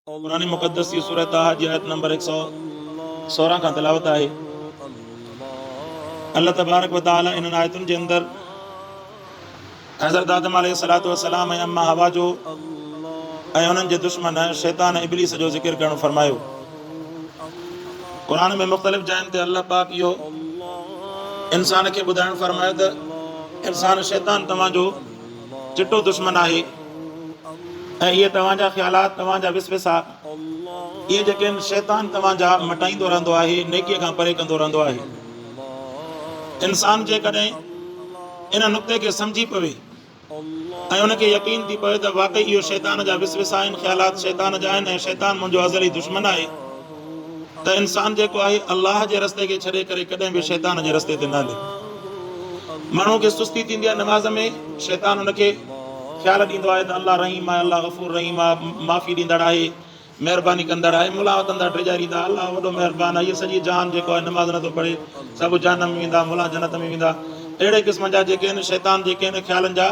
قرآن مقدس جي سورة طه جي آيت نمبر 116 کان تلاوت آهي. الله تبارڪ و تعالي انهن آيتن جي اندر حضرت آدم عليه الصلوة والسلام ۽ اما حوا جو ۽ انهن جي دشمن شيطان ابليس جو ذڪر ڪرڻ فرمايو. قرآن ۾ مختلف جاين تي الله پاڪ اهو انسان کي ٻڌائڻ فرمايو ته انسان شيطان توهان جو چٽو دشمن آهي ۽ اهي توهان جا خيالات، توهان جا وسوسا، اهي جيڪي آهن شيطان توهان جا مٽائيندو رهندو آهي، نيڪيء کان پري ڪندو رهندو آهي. انسان جيڪڏهن ان نقطي کي سمجهي پوي ۽ ان کي يقين ٿي پوي ته واقعي اهو شيطان جا وسوسا آهن، خيالات شيطان جا آهن ۽ شيطان منهنجو ازلي دشمن آهي ته انسان جيڪو آهي الله جي رستي کي ڇڏي ڪري ڪڏهن به شيطان جي رستي تي نه هلي. ماڻهو کي سستي ٿيندي آهي نماز ۾ شيطان ان کي خيال ڏيندو آهي ته الله رحيم آهي الله غفور رحيم آهي معافي ڏيندڙ آهي مهرباني ڪندڙ آهي ملا وتندا ڊيڄاريندا الله وڏو مهربان آهي هي سڄي جهان جيڪو آهي نماز نٿو پڙهي سڀ جهنم ۾ ويندا ملا جنت ۾ ويندا اهڙي قسم جا جيڪي آهن شيطان جيڪي آهن خيالن جا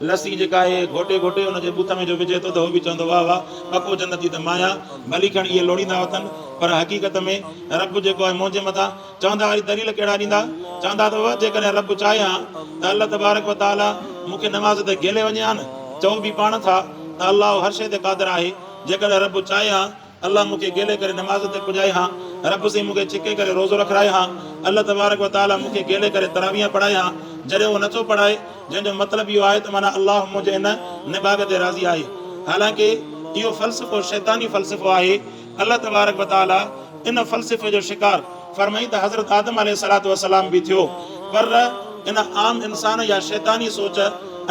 لسي جيڪا آهي گهوٽي گهوٽي ان جي ٻوٿ ۾ جو وجهي ٿو ته هو به چوندو واهه واهه پڪو جنتي ته مان آهيان ڀلي کڻي اهي لوڙيندا وتن پر حقيقت ۾ رب جيڪو آهي منهنجي مٿان چوندا وري دليل ڪهڙا ڏيندا؟ چوندا ته بابا جيڪڏهن رب چاهي ها ته الله تبارڪ و تعاليٰ مون کي نماز تي گهلي وڃي ها نه. چئو به پاڻ ٿا ته الله هر شيء تي قادر آهي. جيڪڏهن رب چاهي ها الله مون کي گهلي ڪري نماز تي پڄائي ها. رب سائين مون کي ڇڪي ڪري روزو رکرائي ها. الله تبارڪ و تعاليٰ مون کي گهلي ڪري تراويح پڙهائي ها. جڏهن اهو نٿو پڙهائي جنهن جو مطلب اهو آهي ته معنيٰ الله منهنجي ان نڀاڳ تي راضي آهي. حالانڪه اهو فلسفو شيطاني فلسفو آهي. الله تبارڪ و تعاليٰ ان فلسفي جو شڪار فرمائين ته حضرت آدم عليه الصلوة والسلام به ٿيو پر ان عام انسان يا شيطاني سوچ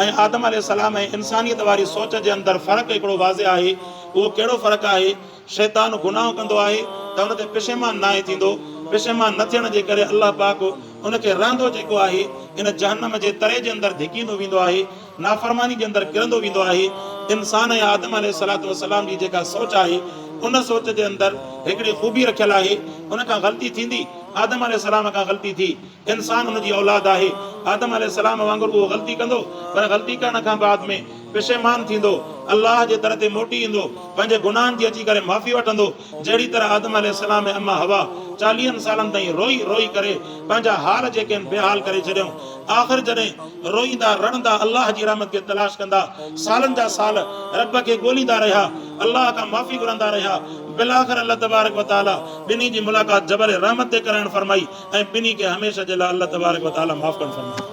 ۽ آدم عليه السلام ۽ انسانيت واري سوچ جي اندر فرق هڪڙو واضح آهي اهو ڪهڙو فرق آهي شيطان گناهه ڪندو آهي ته ان تي پشيمان ناهي ٿيندو پشيمان نه ٿيڻ جي ڪري الله پاڪ ان کي رهندو جيڪو آهي ان جهنم جي تري جي اندر ڌڪيندو ويندو آهي نافرماني جي اندر ڪرندو ويندو آهي. انسان ۽ آدم عليه الصلوة والسلام جي جيڪا سوچ آهي، ان سوچ جي اندر هڪڙي خوبي رکيل آهي، ان کان غلطي ٿيندي، آدم عليه السلام کان غلطي ٿي، انسان ان جي اولاد آهي، آدم عليه السلام وانگر اهو غلطي ڪندو، پر غلطي ڪرڻ کان بعد ۾ پشيمان ٿيندو، الله جي در تي موٽي ايندو، پنهنجي گناهن جي اچي ڪري معافي وٺندو، جهڙي طرح آدم عليه السلام ۽ اما حوا چاليهن سالن تائين روئي روئي ڪري پنهنجا حال جيڪي آهن بي حال ڪري ڇڏيائون، آخر جڏهن روئيندا رڙندا الله جي رحمت کي تلاش ڪندا سالن جا سال رب کي ڳوليندا رهيا، الله کان معافي گهرندا رهيا، بالاخر الله تبارڪ وتعالي ٻنهي جي ملاقات جبل رحمت تي ڪرائڻ فرمائي ۽ ٻنهي کي هميشه جي لاء الله تبارڪ وتعالي معاف ڪرڻ فرمائي.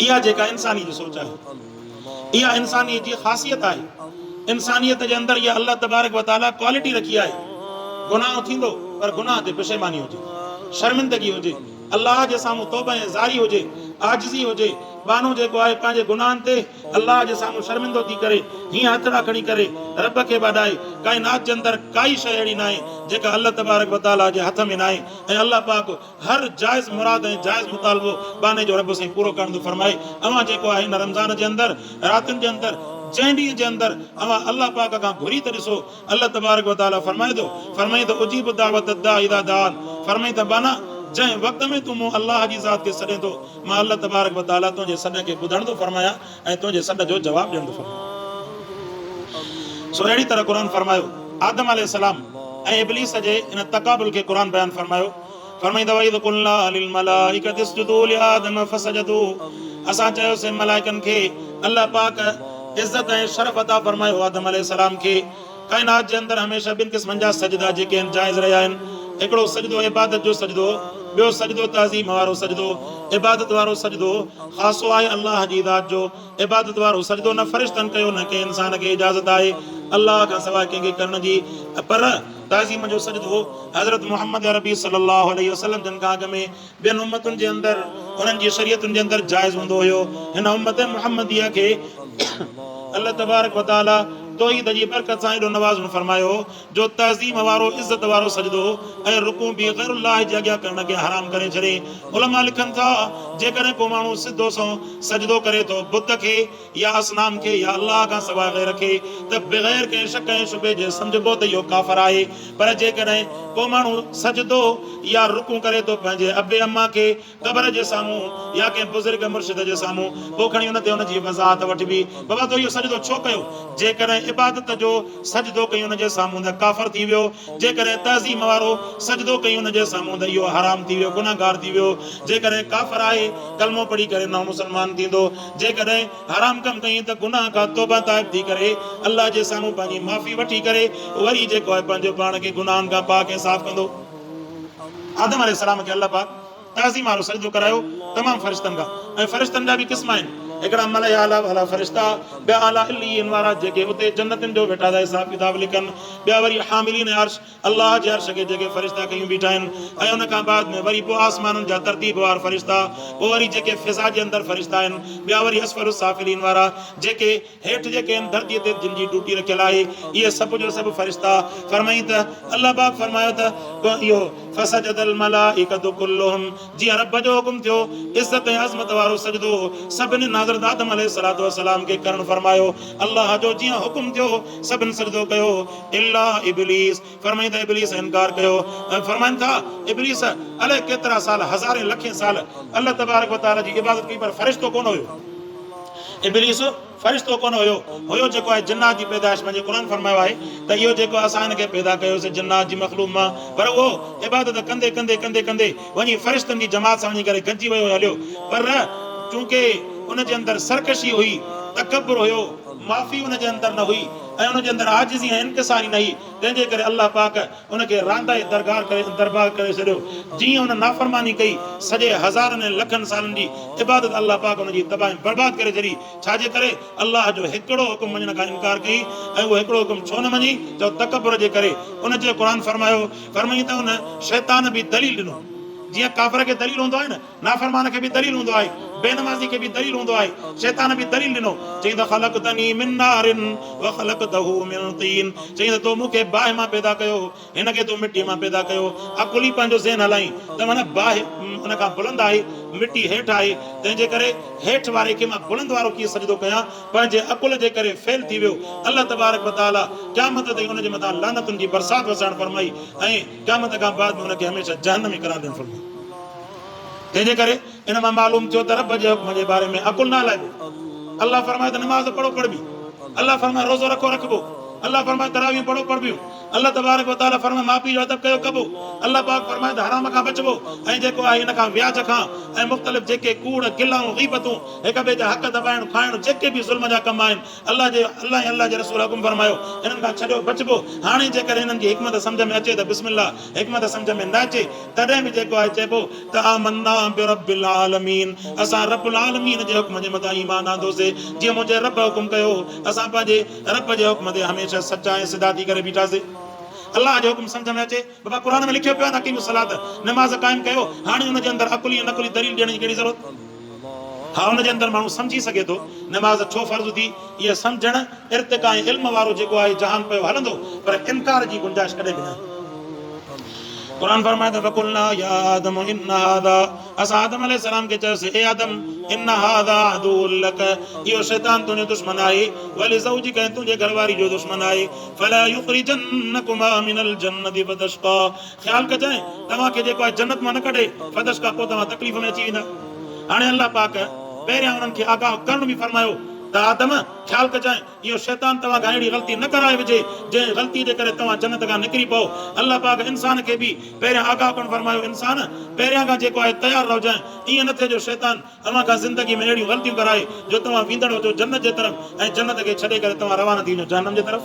اها جيڪا انساني جي سوچ آهي. اها انسانيت جي خاصيت آهي. انسانيت جي اندر اها الله تبارڪ و تعاليٰ ڪوالٽي رکي آهي. گناهه ٿيندو پر گناهه تي پشيماني هجي، شرمندگي هجي، الله جي سامهون توبه ۽ زاري هجي، عاجزي هجي، ٻانهو جيڪو آهي پنهنجي گناهن تي الله جي سامهون شرمندو ٿي ڪري هيئن هٿڙا کڻي ڪري رب کي ٻاڏائي، ڪائنات جي اندر ڪائي شيء اهڙي ناهي جيڪا الله تبارڪ و تعاليٰ جي هٿ ۾ ناهي ۽ الله پاڪ هر جائز مراد ۽ جائز مطالبو ٻانهي جو رب سائين پورو ڪرڻ ٿو فرمائي. اوهان جيڪو آهي هن رمضان جي اندر راتين جي اندر جنهن ڏينهن جي اندر اوهان الله پاڪ کان گهري ته ڏسو الله تبارڪ وتعالي فرمائي ٿو فرمائي ته اجيب دعوت الداع اذا دعان فرمائي ته ٻانها جنهن وقت ۾ تون مون الله جي ذات کي سڏين ٿو مان الله تبارڪ وتعالي تنهنجي سڏ کي ٻڌڻ ٿو فرمايان ۽ تنهنجي سڏ جو جواب ڏيڻ ٿو فرمايان. سو اهڙي طرح قرآن فرمايو آدم عليه السلام ۽ ابليس جي ان تقابل کي قرآن بيان فرمايو فرمائين ته واذ قلنا للملائڪة اسجدوا لآدم فسجدوا اسان چيوسين ملائڪن کي الله پاڪ عزت ۽ شرف عطا فرمايو آدم عليه السلام کي ڪائنات جي اندر هميشه ٻن قسمن جا سجدا جيڪي آهن جائز رهيا آهن هڪڙو سجدو عبادت جو سجدو ٻيو سجدو تعظيم وارو سجدو عبادت وارو سجدو خاصو آهي الله جي ذات جو عبادت وارو سجدو نه فرشتن ڪيو نه ڪنهن انسان کي اجازت آهي الله کان سواء ڪنهن کي ڪرڻ جي پر تعظيم جو سجدو حضرت محمد عربي صلي الله عليه وسلم جن کان اڳ ۾ ٻين امتن جي اندر انهن جي شريعتن جي اندر جائز هوندو هيو. هن امت محمديه کي الله تبارڪ و تعالي توحيد جي برڪت سان ايڏو نوازڻ فرمايو جو تعظيم وارو عزت وارو سجدو ۽ رڪوع به غير الله جي اڳيان ڪرڻ کي حرام ڪري ڇڏي. علماء لکن ٿا جيڪڏهن ڪو ماڻهو سڌو سنئون سجدو ڪري ٿو بت کي يا اصنام کي يا الله کان سواء غير کي ته بغير ڪنهن شڪ ۽ شبهي جي سمجهبو ته اهو ڪافر آهي پر جيڪڏهن ڪو ماڻهو سجدو يا رڪوع ڪري ٿو پنهنجي ابي اما کي قبر جي سامهون يا ڪنهن بزرگ مرشد جي سامهون پوء کڻي ان تي ان جي وضاحت وٺبي بابا تو اهو سجدو ڇو ڪيو جيڪڏهن. جيڪڏهن عبادت جو سجدو ڪئي ان جي سامهون ته ڪافر ٿي ويو، جيڪڏهن تعظيم وارو سجدو ڪئي ان جي سامهون ته اهو حرام ٿي ويو، گنهگار ٿي ويو. جيڪڏهن ڪافر آهي، ڪلمو پڙهي ڪري نئون مسلمان ٿيندو. جيڪڏهن حرام ڪم ڪئي ته گناهه کان توبه تائب ٿي ڪري الله جي سامهون پنهنجي معافي وٺي ڪري وري جيڪو آهي پنهنجو پاڻ کي گناهن کان پاڪ ۽ صاف ڪندو. آدم عليه السلام کي الله پاڪ تعظيم وارو سجدو ڪرايو تمام فرشتن کان ۽ فرشتن جا به قسم آهن هڪڙا ملئ اعليٰ وارا فرشتا ٻيا اعليٰ عليين وارا جيڪي اتي جنتين جو ويٺا ٿا حساب ڪتاب لکن ٻيا وري حاملين عرش الله جي عرش کي جيڪي فرشتا کنيون بيٺا آهن ۽ ان کان بعد ۾ وري پوء آسمانن جا ترتيب وار فرشتا پوء وري جيڪي فضا جي اندر فرشتا آهن ٻيا وري اسفل السافلين وارا جيڪي هيٺ جيڪي آهن ڌرتيء تي جن جي ڊيوٽي رکيل آهي اهي سڀ جو سڀ فرشتا فرمائين ته الله پاڪ فرمايو ته اهو فسجد الملائڪة ڪلهم جيئن رب جو حڪم ٿيو عزت ۽ عظمت وارو سجدو سڀني حضرت آدم عليه الصلوة والسلام کي ڪرڻ فرمايو الله جو جيئن حڪم ٿيو سڀن سجدو ڪيو الا ابليس فرمائين ته ابليس انڪار ڪيو ۽ فرمائن ٿا ابليس الائي ڪيترا سال هزارين لکين سال الله تبارڪ وتعالي جي عبادت ڪئي پر فرشتو ڪونه هيو ابليس فرشتو ڪونه هيو هيو جيڪو آهي جنات جي پيدائش مان جيئن قرآن فرمايو آهي ته اهو جيڪو اسان هن کي پيدا ڪيوسين جنات جي مخلوق مان پر اهو عبادت ڪندي ڪندي ڪندي ڪندي وڃي فرشتن جي جماعت سان وڃي ڪري گڏجي ويو هليو پر چونڪه ان جي اندر سرڪشي هئي تڪبر هيو معافي ان جي اندر نه هئي ۽ ان جي اندر عاجزي ۽ انڪساري نه هئي تنهن جي ڪري الله پاڪ ان کي راندائي درگار ڪري دربار ڪري ڇڏيو. جيئن ان نافرماني ڪئي، سڄي هزارن ۽ لکن سالن جي عبادت الله پاڪ ان جي تباهه ۽ برباد ڪري ڇڏي. ڇا جي ڪري؟ الله جو هڪڙو حڪم مڃڻ کان انڪار ڪئي ۽ اهو هڪڙو حڪم ڇو نه مڃي؟ جو تڪبر جي ڪري. ان چيو قرآن فرمايو، فرمائين ته ان شيطان به دليل ڏنو. جيئن ڪافر کي دليل هوندو آهي نه. نافرمان کي به دليل هوندو آهي، بي نمازي کي به دليل هوندو آهي، شيطان به دليل ڏنو، چيائين ته خلقتني من نار وخلقته من طين، چيائين ته تو مون کي باهه مان پيدا ڪيو، هن کي تو مٽيء مان پيدا ڪيو، عقل ئي پنهنجو ذهن هلائين ته معنيٰ باهه ان کان بلند آهي، مٽي هيٺ آهي، تنهن جي ڪري هيٺ واري کي مان بلند وارو ڪيئن سجدو ڪيان، پنهنجي عقل جي ڪري فيل ٿي ويو، الله تبارڪ وتعاليٰ قيامت تائين ان جي مٿان لعنتن جي برسات وسائڻ فرمائي ۽ قيامت کان بعد ۾ ان کي هميشه جهنمي قرار ڏيڻ فرمائي. تنهن جي ڪري ان مان معلوم ٿيو ته رب جي حڪم جي باري ۾ عقل نه هلائبو. الله فرمايو ته نماز پڙهو پڙهبي. الله فرمايو روزو رکو رکبو. الله فرمايو تراويحون پڙهو پڙهبيون. الله تبارڪ وتعالي فرمايو ماء پيء جو ادب ڪيو ڪبو. الله پاڪ فرمايو ته حرام کان بچبو ۽ جيڪو آهي ان کان وياج کان ۽ مختلف جيڪي ڪوڙ، گلائون، غيبتون، هڪ ٻئي جا حق دٻائڻ، کائڻ جيڪي به ظلم جا ڪم آهن الله جي الله ۽ الله جي رسول حڪم فرمايو انهن کان ڇڏيو بچبو هاڻي جيڪڏهن انهن جي حڪمت سمجهه ۾ اچي ته بسم الله حڪمت سمجهه ۾ نه اچي تڏهن به جيڪو آهي چئبو ته آمنا برب العالمين اسان رب العالمين جي حڪم جي مٿان ايمان آندوسي جيئن منهنجي رب حڪم ڪيو اسان پنهنجي رب جي حڪم تي هميشه سچا ۽ سڌا ٿي ڪري بيٺاسي الله جو حڪم سمجهه ۾ اچي بابا قرآن ۾ لکيو پيو آهي نه اقيموا الصلاة نماز قائم ڪيو هاڻي ان جي اندر عقلي ۽ نقلي دليل ڏيڻ جي ڪهڙي ضرورت ها ان جي اندر ماڻهو سمجهي سگهي ٿو نماز ڇو فرض ٿي اهي سمجهڻ ارتقا ۽ علم وارو جيڪو آهي جهان پيو هلندو پر انڪار جي گنجائش ڪڏهن به ناهي. قرآن فرمائي ٿو فقلنا يا آدم ان هذا اسان آدم عليه السلام کي چيوسين اي آدم ان هذا عدو لك اهو شيطان تنهنجو دشمن آهي ولزوجك ۽ تنهنجي گهر واري جو دشمن آهي فلا يخرجنكما من الجنة فتشقى خيال ڪجانء توهان کي جيڪو آهي جنت مان نه ڪڍي فتشقيٰ پوء توهان تڪليف ۾ اچي ويندا. هاڻي الله پاڪ پهريان انهن کي آگاهه ڪرڻ به فرمايو ته آدم! خيال ڪجانء اهو شيطان توهان کان اهڙي غلطي نه ڪرائي وجهي جنهن غلطي جي ڪري توهان جنت کان نڪري پئو. الله پاڪ انسان کي به پهريان آگاهه ڪرڻ فرمايو انسان! پهريان کان جيڪو آهي تيار رهجانء ائين نه ٿئي جو شيطان اوهان کان زندگي ۾ اهڙيون غلطيون ڪرائي جو توهان ويندڙ هجو جنت جي طرف ۽ جنت کي ڇڏي ڪري توهان روانا ٿي وڃو جهنم جي طرف.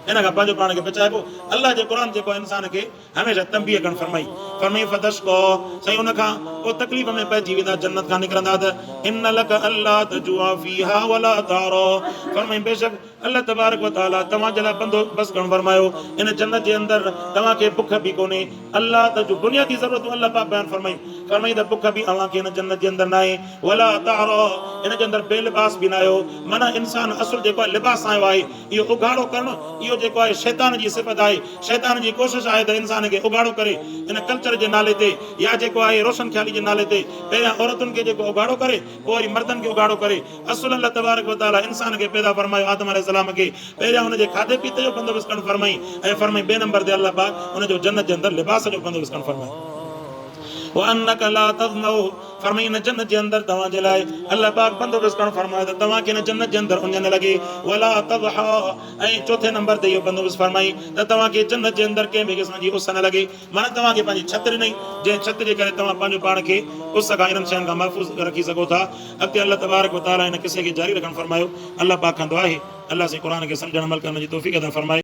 ان کان پنهنجو پاڻ کي بچائبو. الله جي قرآن جيڪو انسان کي هميشه تنبيهه ڪرڻ فرمائي فرمائي فتشقو سائين ان کان پوء تڪليف ۾ پئجي ويندا جنت کان نڪرندا ته ان لک الا تجوع فيها ولا تعرا فرمائي بيشڪ الله تبارڪ وتعالي توهان جي لاء بندو بس ڪرڻ فرمايو ان جنت جي اندر توهان کي بک به ڪونهي الله ته جون بنيادي ضرورتون الله پاڪ بيان فرمايون فرمائي ته بک به اوهان کي ان جنت جي اندر ناهي ولا تعرا ان جي اندر بي لباس به ناهيو معنيٰ انسان اصل جيڪو آهي لباس سان آيو آهي اهو اگهاڙو ڪرڻ اهو جيڪو آهي شيطان جي صفت آهي شيطان جي ڪوشش آهي ته انسان کي اگهاڙو ڪري ان ڪلچر جي نالي تي يا جيڪو آهي روشن خيالي جي نالي تي پهريان عورتن کي جيڪو اگهاڙو ڪري پوء وري مردن کي اگهاڙو ڪري اصل الله تبارڪ و تعالي انسان کي پيدا فرمايو آدم عليه السلام کي پهريان ان جي کاڌي پيتي جو بندوبست ڪرڻ فرمائي ۽ فرمائي ٻئي نمبر تي الله پاڪ ان جو جنت جي اندر لباس جو بندوبست ڪرڻ فرمائي وانک لا تظمأ فرمائي ان جنت جي اندر توهان جي لاء الله پاڪ بندوبست ڪرڻ فرمايو ته توهان کي ان جنت جي اندر اڃ نه لڳي ولا تضحا ۽ چوٿين نمبر تي اهو بندوبست فرمائي ته توهان کي جنت جي اندر ڪنهن به قسم جي اس نه لڳي معنيٰ توهان کي پنهنجي ڇت ڏنئي جنهن ڇت جي ڪري توهان پنهنجو پاڻ کي اس کان انهن شين کان محفوظ رکي سگهو ٿا. اڳتي الله تبارڪ و تعاليٰ ان قصي کي جاري رکڻ فرمايو. الله پاڪ کان دعا آهي الله سائين قرآن کي سمجهڻ عمل ڪرڻ جي توفيق عطا فرمائي.